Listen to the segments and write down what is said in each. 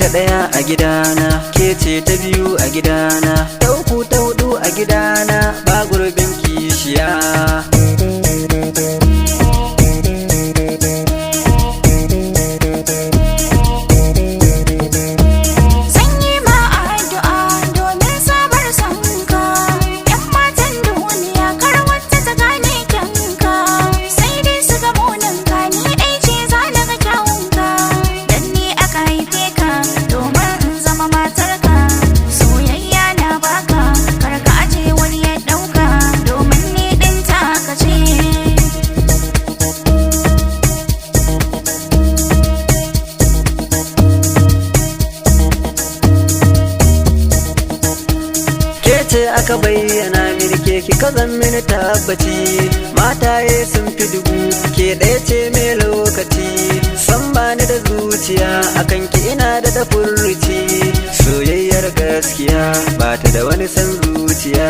ta ɗaya a gidana, ke ce ta biyu a gidana, ta uku ta hudu a gidana, ba gurbin kishiya. Zan yi ma addu'a domin sabar sanka. ‘Yan matan duniya kar wata ta gane kyanka. Sai dai su ga muninka, ni ɗai ce za na ga kyawunka. Dan ni aka haife ka domin in zama matarka. Soyayya na baka, kar ka aje wani ya ɗauka. Domin ni ɗin taka ce. Ke ce aka bayyana mini, ke kika zan mini tabbaci. Mataye sun fi dubu, ke ɗaya ce mai lokaci. San bani da zuciya akan ki, ina da tafurruci. Soyayyar gaskiya ba ta da wani san zuciya.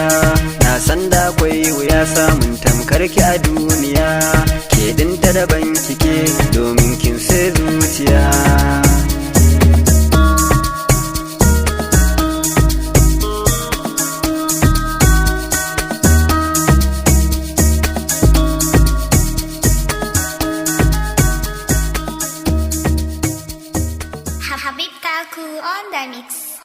Na san da akwai wuya samun tamkar ki a duniya. Ke ɗinta daban kike domin kin sai zuciya.